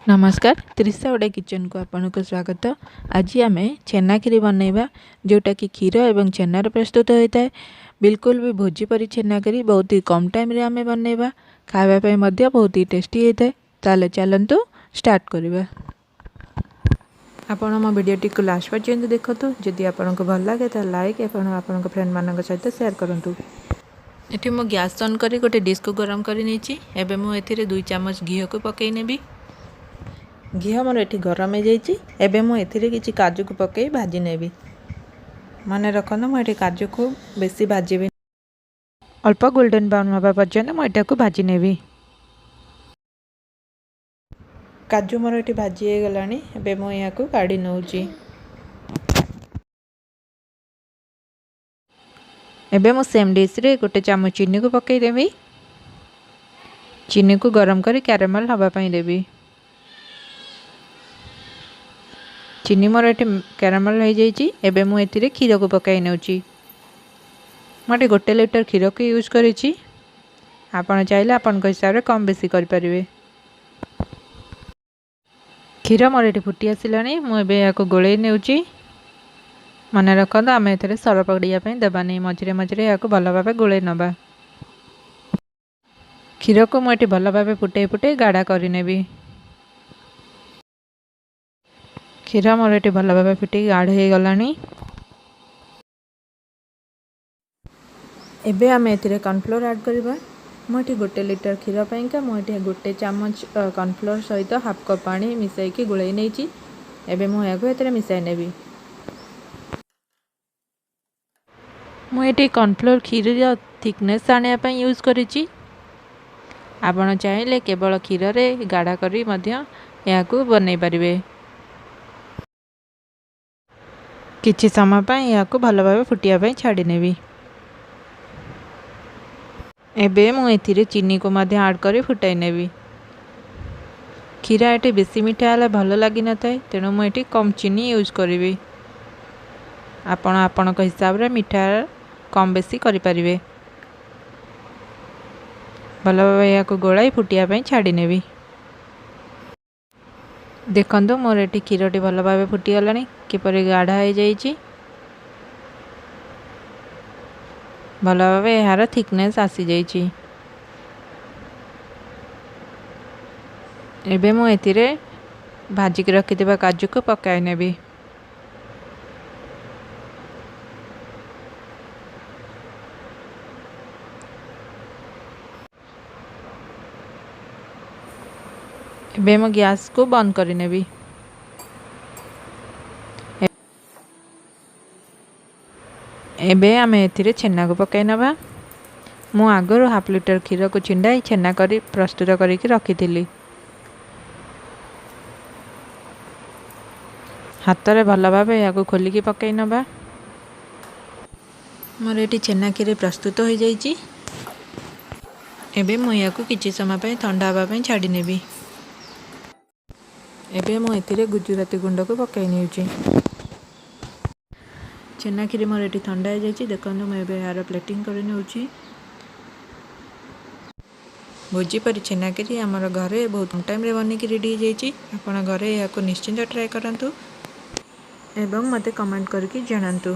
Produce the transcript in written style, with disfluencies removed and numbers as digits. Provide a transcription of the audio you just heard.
ନମସ୍କାର, ତ୍ରିଶା ଓଡ଼ିଆ କିଚେନକୁ ଆପଣଙ୍କୁ ସ୍ୱାଗତ। ଆଜି ଆମେ ଛେନା କ୍ଷୀରି ବନେଇବା, ଯେଉଁଟାକି କ୍ଷୀର ଏବଂ ଛେନାରେ ପ୍ରସ୍ତୁତ ହୋଇଥାଏ। ବିଲକୁଲ ବି ଭୋଜି ପରି ଛେନା କ୍ଷୀରି ବହୁତ ହି କମ୍ ଟାଇମ୍ରେ ଆମେ ବନେଇବା, ଖାଇବା ପାଇଁ ମଧ୍ୟ ବହୁତ ହି ଟେଷ୍ଟି ହେଇଥାଏ। ତାହେଲେ ଚାଲନ୍ତୁ ଷ୍ଟାର୍ଟ କରିବା। ଆପଣ ମୋ ଭିଡ଼ିଓଟିକୁ ଲାଷ୍ଟ ପର୍ଯ୍ୟନ୍ତ ଦେଖନ୍ତୁ। ଯଦି ଆପଣଙ୍କୁ ଭଲ ଲାଗେ ତାହେଲେ ଲାଇକ୍ ଏବଂ ଆପଣଙ୍କ ଫ୍ରେଣ୍ଡମାନଙ୍କ ସହିତ ସେୟାର କରନ୍ତୁ। ଏଠି ମୁଁ ଗ୍ୟାସ୍ ଅନ୍ କରି ଗୋଟେ ଡିସ୍କୁ ଗରମ କରି ନେଇଛି। ଏବେ ମୁଁ ଏଥିରେ 2 ଚାମଚ ଘିଅକୁ ପକାଇ ନେବି। ଘିଅ ମୋର ଏଠି ଗରମ ହେଇଯାଇଛି। ଏବେ ମୁଁ ଏଥିରେ କିଛି କାଜୁକୁ ପକାଇ ଭାଜି ନେବି। ମନେ ରଖନ୍ତୁ, ମୁଁ ଏଠି କାଜୁକୁ ବେଶୀ ଭାଜିବି, ଅଳ୍ପ ଗୋଲ୍ଡେନ୍ ବ୍ରାଉନ୍ ହେବା ପର୍ଯ୍ୟନ୍ତ ମୁଁ ଏଟାକୁ ଭାଜି ନେବି। କାଜୁ ମୋର ଏଠି ଭାଜି ହେଇଗଲାଣି। ଏବେ ମୁଁ ଏହାକୁ କାଢ଼ି ନେଉଛି। ଏବେ ମୁଁ ସେମ୍ ଡିସ୍ରେ ଗୋଟେ ଚାମଚ ଚିନିକୁ ପକାଇ ଦେବି। ଚିନିକୁ ଗରମ କରି କ୍ୟାରାମେଲ୍ ହେବା ପାଇଁ ଦେବି। ଚିନି ମୋର ଏଠି କ୍ୟାରାମେଲ୍ ହେଇଯାଇଛି। ଏବେ ମୁଁ ଏଥିରେ କ୍ଷୀରକୁ ପକାଇ ନେଉଛି। ମୁଁ ଏଠି 1 ଲିଟର କ୍ଷୀରକୁ ୟୁଜ୍ କରିଛି। ଆପଣ ଚାହିଁଲେ ଆପଣଙ୍କ ହିସାବରେ କମ୍ ବେଶୀ କରିପାରିବେ। କ୍ଷୀର ମୋର ଏଠି ଫୁଟି ଆସିଲାଣି। ମୁଁ ଏବେ ଏହାକୁ ଗୋଳେଇ ନେଉଛି। ମନେ ରଖନ୍ତୁ, ଆମେ ଏଥିରେ ସର ପଡ଼ିବା ପାଇଁ ଦେବାନି। ମଝିରେ ମଝିରେ ଏହାକୁ ଭଲ ଭାବେ ଗୋଳେଇ ନେବା। କ୍ଷୀରକୁ ମୁଁ ଏଠି ଭଲ ଭାବେ ଫୁଟେଇ ଫୁଟେଇ ଗାଢ଼ା କରିନେବି। କ୍ଷୀର ମୋର ଏଠି ଭଲ ଭାବେ ଫୁଟିକି ଗାଢ଼ ହେଇଗଲାଣି। ଏବେ ଆମେ ଏଥିରେ କର୍ଣ୍ଣଫ୍ଲୋର୍ ଆଡ଼୍ କରିବା। ମୁଁ ଏଠି 1 ଲିଟର କ୍ଷୀର ପାଇଁକା ମୁଁ ଏଠି 1 ଚାମଚ କର୍ଣ୍ଣଫ୍ଲୋର୍ ସହିତ ହାଫ୍ କପ୍ ପାଣି ମିଶାଇକି ଗୋଳେଇ ନେଇଛି। ଏବେ ମୁଁ ଏହାକୁ ଏଥିରେ ମିଶାଇ ନେବି। ମୁଁ ଏଠି କର୍ଣ୍ଣଫ୍ଲୋର୍ କ୍ଷୀରର ଥିକନେସ୍ ଆଣିବା ପାଇଁ ୟୁଜ୍ କରିଛି। ଆପଣ ଚାହିଁଲେ କେବଳ କ୍ଷୀରରେ ଗାଢ଼ା କରି ମଧ୍ୟ ଏହାକୁ ବନେଇ ପାରିବେ। କିଛି ସମୟ ପାଇଁ ଏହାକୁ ଭଲ ଭାବେ ଫୁଟିବା ପାଇଁ ଛାଡ଼ି ନେବି। ଏବେ ମୁଁ ଏଥିରେ ଚିନିକୁ ମଧ୍ୟ ଆଡ଼୍ କରି ଫୁଟାଇ ନେବି। କ୍ଷୀର ଏଠି ବେଶୀ ମିଠା ହେଲେ ଭଲ ଲାଗିନଥାଏ, ତେଣୁ ମୁଁ ଏଠି କମ୍ ଚିନି ୟୁଜ୍ କରିବି। ଆପଣ ଆପଣଙ୍କ ହିସାବରେ ମିଠା କମ୍ ବେଶୀ କରିପାରିବେ। ଭଲ ଭାବେ ଏହାକୁ ଗୋଳାଇ ଫୁଟିବା ପାଇଁ ଛାଡ଼ି ନେବି। ଦେଖନ୍ତୁ, ମୋର ଏଠି କ୍ଷୀରଟି ଭଲ ଭାବେ ଫୁଟିଗଲାଣି, କିପରି ଗାଢ଼ା ହେଇଯାଇଛି। ଭଲ ଭାବେ ଏହାର ଥିକନେସ୍ ଆସିଯାଇଛି। ଏବେ ମୁଁ ଏଥିରେ ଭାଜିକି ରଖିଥିବା କାଜୁକୁ ପକାଇ ନେବି। ଏବେ ମୁଁ ଗ୍ୟାସ୍କୁ ବନ୍ଦ କରିନେବି। ଏବେ ଆମେ ଏଥିରେ ଛେନାକୁ ପକାଇ ନେବା। ମୁଁ ଆଗରୁ ହାଫ୍ ଲିଟର କ୍ଷୀରକୁ ଛିଣ୍ଡାଇ ଛେନା କରି ପ୍ରସ୍ତୁତ କରିକି ରଖିଥିଲି। ହାତରେ ଭଲ ଭାବେ ଏହାକୁ ଖୋଲିକି ପକାଇ ନେବା। ମୋର ଏଠି ଛେନା କ୍ଷୀରି ପ୍ରସ୍ତୁତ ହୋଇଯାଇଛି। ଏବେ ମୁଁ ଏହାକୁ କିଛି ସମୟ ପାଇଁ ଥଣ୍ଡା ହେବା ପାଇଁ ଛାଡ଼ି ନେବି। ଏବେ ମୁଁ ଏଥିରେ ଗୁଜୁରାତି ଗୁଣ୍ଡକୁ ପକାଇ ନେଉଛି। ଛେନା କ୍ଷୀରି ମୋର ଏଠି ଥଣ୍ଡା ହେଇଯାଇଛି। ଦେଖନ୍ତୁ, ମୁଁ ଏବେ ଏହାର ପ୍ଲେଟିଂ କରି ନେଉଛି। ଭୋଜି ପରି ଛେନା କ୍ଷୀରି ଆମର ଘରେ ବହୁତ କମ୍ ଟାଇମ୍ରେ ବନିକି ରେଡ଼ି ହେଇଯାଇଛି। ଆପଣ ଘରେ ଏହାକୁ ନିଶ୍ଚିନ୍ତ ଟ୍ରାଏ କରନ୍ତୁ ଏବଂ ମୋତେ କମେଣ୍ଟ କରିକି ଜଣାନ୍ତୁ।